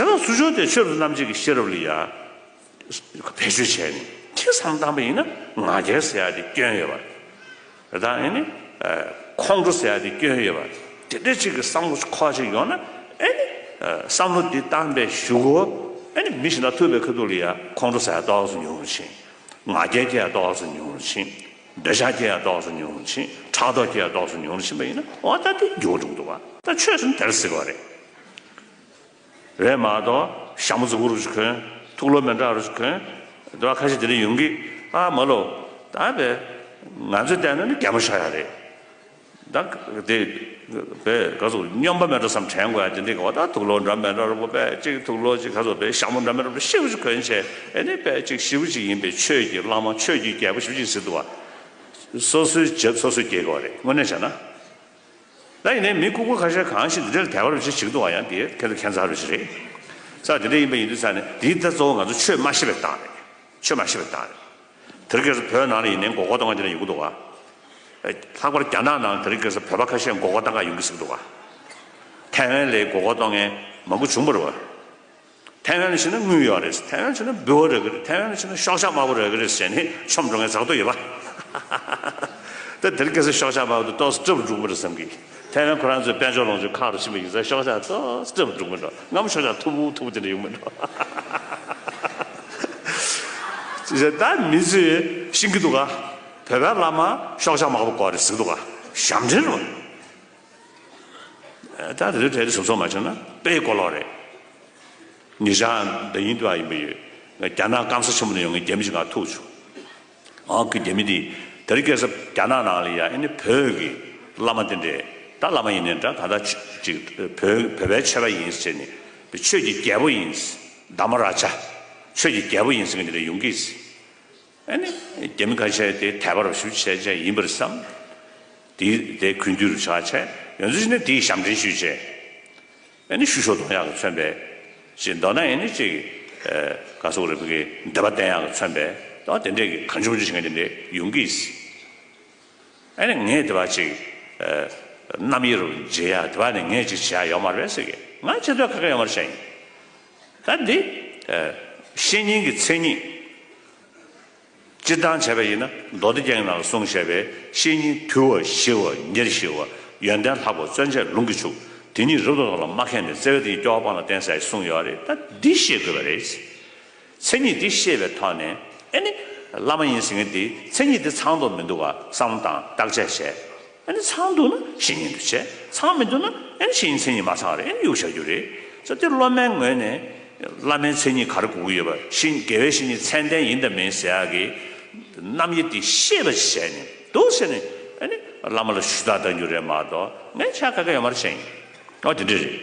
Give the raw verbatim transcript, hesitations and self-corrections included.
དེ་དག་ཚུར་ཕྱོགས་དེ་ཆོས་རབ་ཏུ་རྣམ་འབྱེད་ཀྱི་ཤེས་རབ་ལ་ཡ་བེད་སྤྱོད་བྱས་ནས་དེ་བསམ་བཏང་པ་ཡིན་ན་ང་རྒྱལ་ཟེར་ཡ་དེ་སྐྱོན་ཡོད་པ། དེ་དག་ཨེ་ནི་ཁོང་ཁྲོ་ཟེར་ཡ་དེ་སྐྱོན་ཡོད་པ། དེ་འདྲ་ཅིག་གི་བསམ་བློ་ཁོ་ཅིག་ཡོང་ན་ཨེ་ནི་བསམ་བློ་འདི་བཏང་པའི་གཞུག་གུ་ཨེ་ནི་མི་གཞན་དང་ཐུག་པའི་ཁ་ཐུག་ལ་ཡ་ཁོང་ཁྲོ་ཟེར་ཡ་ཏོག་ཙམ་ཉུང་རུ་ཕྱིན། ང་རྒྱལ་སྐྱེ་ཡ་ཏོག་ཙམ་ཉུང་རུ་ཕྱིན། འདོད་ཆགས་སྐྱེ་ཡ་ཏོག་ཙམ་ཉུང་རུ་ཕྱིན། ཕྲག་དོག་སྐྱེ་ཡ་ཏོག་ཙམ་ཉུང་རུ་ཕྱིན་པ་ཡིན་ན་འོ་ད་དེ་འགྱུར་བ་འགྲོ་གི་འདུག་བ། ད་ཆོས་ཟེར་ན་དེར་ཟེར་གི་བ་རེད། རེད་མ་གཏོགས་ཞྭ་མོ་རྫིག་པོ་རུ་ཞིག་གོན། ཐུགས་ལོ་མི་འདྲ་རུ་ཞིག་གོན། འདི་བ་ཁ་ཤས་དེ་འདྲ་ཡོང་གི། ཨ་མ་ལོ། ད་བས་ང་ཚོས་བལྟས་ན་ནི་རྒྱ་མོ་ཤོར་ཡ་རེད། ད་དེ་བས་ག་ཚོད་སྨྱོན་པ་མེད་འགྲོ་བསམ་དྲན་དགོས་ཡ་དེ་འདྲ་གི་བ། ད་ཐུགས་ལོ་འདྲ་མི་འདྲ་རུ་པོ་བས་ཅིག་ཐུགས་ལོ་ཅིག་ག་ཚོད་བས་ཞྭ་མོ་འདྲ་མི་འདྲ་རུ་ཞིག་ཞིག་གོན་བྱས་ཨེ་ནི་བས་ཅིག་ཞིབ་པོ་ཅིག་ཡིན་པའི་ཆོས་ཀྱི་བླ་མ་ཆོས་ཀྱི་རྒྱལ་པོ་ཞིབ་ཅིག་ཟེར་འདུག་བ། སོ་སོའི་བྱ་སོ་སོས་སྐྱེལ་དགོས་རེད་དངོས་གནས་བྱས་ན། ད་ཡིན་ནའི་མི་ལྐུགས་པ་ཁ་ཤས་གང་ཞིག་འདི་འདྲ་ལ་དད་པ་རུ་ཅིག་བྱེད་ཀྱི་འདུག་བ། ཡང་དེ་ཁྱེད་ཚོ་ཁྱད་མཚར་རུ་ཅིག་རེད། ས་དེ་འདྲ་ཡིན་པ་ཡིན་དུས་ས་ནས་འདི་ད་གཙོ་བོ་ང་ཚོ་ཆོས་མ་ཤེས་པའི་རྟགས་རེད། ཆོས་མ་ཤེས་པའི་རྟགས་རེད། དེ་རིང་ཁ་སང་བོད་ནང་ལ་ཡིན་ནའི་མགོ་སྐོར་གཏོང་མཁན་དེ་འདྲ་ཡོང་གི་འདུག་བ། ལྷག་པར་རྒྱ་ནག་ནང་དེ་རིང་ཁ་སང་བོད་པ་ཁ་ཤས་མགོ་སྐོར་གཏོང་ག་ཡོང་གི་ཟེར་གི་འདུག་བ། ཐའེ་ཝན་ལ་མགོ་སྐོར་གཏོང་མཁན་མང་པོ་བྱུང་བ་རེད་བ། ཐའེ་ཝན་ལ་ཕྱིན་ན་དངུལ་ཡོད་རེད། ཐའེ་ཝན་ཕྱིན་ན་འབུལ་བ་རག་གི་རེད། ཐའེ་ཝན་ཕྱིན་ན་ཤོག་ཆག་དམར་པོ་རག་གི་རེད་ཟེར་ནས་མཆོང་འགྲོ་མཁན་ཚ་ཏོག་ཡོད་པ། ད་དེ་རིང་ཁ་སང་ཤོག་ཆག་དམར་པོ་དེ་ཏོག་ཙམ་སྐྲག་པོ་འགྲོ་གི་རེད་བསམ་གི། ཐའེ་ཝན་ཁོ་རང་ཚོའི་དཔལ་འབྱོར་ལོངས་སྤྱོད་ཁག་རུ་ཕྱིན་པ་ཡིན་ཙང་ཤོག་ཆག་ཏོག་ཙམ་སྐྲག་པོ་འགྲོ་གི་འདུག་སྔ་མོ་ཤོག་ཆག་མཐུག་པོ་མཐུག་པོ་དེ་འདྲ་ཡོང་གི་འདུག་ཅེས་ད་མི་ཚོས་ཤེས་ཀྱི་འདུག་ག་བོད་པའི་བླ་མ་ཤོག་ཆག་དམར་པོ་དགོས་རེད་ཟེར་གི་འདུག་ག་ཞབས་འདྲེན་རེད་བ། ད་དེ་ཚོའི་གྲས་དེ་ཟུར་ཚོགས་མ་བྱུང་ན་དཔེ་གོ་ལོག་རེད། ཉེ་ཆར་འདི་ཡིན་དུ་ཡིན་པ་ཡོད། རྒྱ་ནག་སྐམ་ས་ཆེན་པོ་ནས་ཡོང་མཁན་རྒྱ་མི་ཞིག་ང་ཐུག་བྱུང་། ཨང་ཀི་རྒྱ་མི་འདི་དེ་རིང་ཁ་སང་རྒྱ་ནག་ནང་ལ་ཡ་ཨེ་ནི་བོད་ཀྱི་བླ་མ་དེ་འདྲས་ད་བླ་མ་ཡིན་ནའི་འདྲ་གང་ལྟར་ཅིག་བོད་བོད་པའི་ཆོས་པ་ཡིན་ཟེར་ནས་ཆོས་ཀྱི་རྒྱལ་པོ་ཡིན། དྷརྨ་རཱ་ཇ་ཆོས་ཀྱི་རྒྱལ་པོ་ཡིན་ཟེར་མཁན་དེ་འདྲས་ཡོང་གི། ཨ་ནི་རྒྱ་མི་ཁ་ཤས་དེ་དད་པ་རུ་ཞུ་བྱས་བྱས་ཡིན་པར་བསམ། དེ་དེ་གུས་འདུད་རུ་ཆགས་བྱས་ཡོང་ཚུལ་ནི་དེའི་ཞབས་འདྲེན་ཞུས་བྱས། ཨ་ནི་ཤུ་ཤོ་གཏོང་ཡག་གི་མཚོན་པས། ཅིག་མདོར་ན་ཨ་ནི་ཅིག་ག་སོག་རེ་ཕུ་གི་འདོད་པ་བསྟན་ཡག་གི་མཚོན་པས་ད་དེ་འདྲས་ཀྱི་གང་བྱུང་བྱུང་བྱེད་མཁན་དེ་འདྲས་ཡོང་གི། ཨ་ནི་ངས་དེ་བ་ཅིག་རྣམ་དབྱེ་རུ་འབྱེད་ཡག་དེ་བ་ནི་ངས་ཅིག་བྱེད་ཡག་ཡོད་མ་རེད་ཟེར་གི་ང་བྱེད་འདོད་ཁ་ཁ་ཡོད་མ་རེད་བཤད་ཡིན། ད་འདི་བཤེས་གཉེན་གྱི་མཚན་ཉིད། སྤྱིར་བཏང་བྱས་པ་ཡིན་ན་མདོ་སྡེ་རྒྱན་གྱི་ནང་ལ་གསུངས་བཞག་པའི་བཤེས་གཉེན་དུལ་བ་ཞི་བ་ཉེར་ཞི་བ་ཡོན་ཏན་ལྷག་པ་བརྩོན་བཅས་ལུང་གིས་ཕྱུག་དེ་ཉིད་རབ་ཏུ་བསྔོ་བ་ལ་མ་མཁས་ནས་བརྩེ་བས་དེ་ཉིད་སྐྱོ་བ་སྤངས་ལ་བརྟེན་ཟེར་གསུངས་ཡོད་རེད། ད་འདི་ཤེས་དགོས་པ་རེད། མཚན་ཉིད་འདི་ཤེས་པའི་ཐོག་ནས་ཨེ་ནི་བླ་མ་ཡིན་ཟེར་མཁན་འདི་མཚན་ཉིད་འདི་ཚང་འདུག་མི་འདུག་ག་བསམ་བློ་བཏང་བརྟག་དཔྱད་བྱས། ཨ་ནི་ཚང་འདུག་ན་བཤེས་གཉེན་དུ་བྱས། ཚང་མི་འདུག་ན་ཨ་ནི་བཤེས་གཉེན་མཚན་ཉིད་མ་ཚང་རེད། ཨ་ནི་གཡུག་བཞག་རྒྱུ་རེད། ཙང་དེ་སློབ་མའི་ངོས་ནས་བླ་མའི་མཚན་ཉིད་ག་རེ་དགོས་ཀྱི་ཡོད་པ་ཤེས། དགེ་བའི་བཤེས་གཉེན་ཚད་ལྡན་ཡིན་དང་མིན་ཟེར་ཡག་གི་རྣམ་དབྱེ་དེ་ཤེས་པ་ཞིག་བྱས་ནས་འདུག་ཟེར་ནས་ཨ་ནི་བླ་མ་ལ་ཞུ་དག་གཏང་རྒྱུ་རེད་མ་གཏོགས་ངས་བྱ་དགའ་ག་ཡོད་མ་རེད་བཤད་ཡིན། ཨོ་དེ་འདྲ་རེད།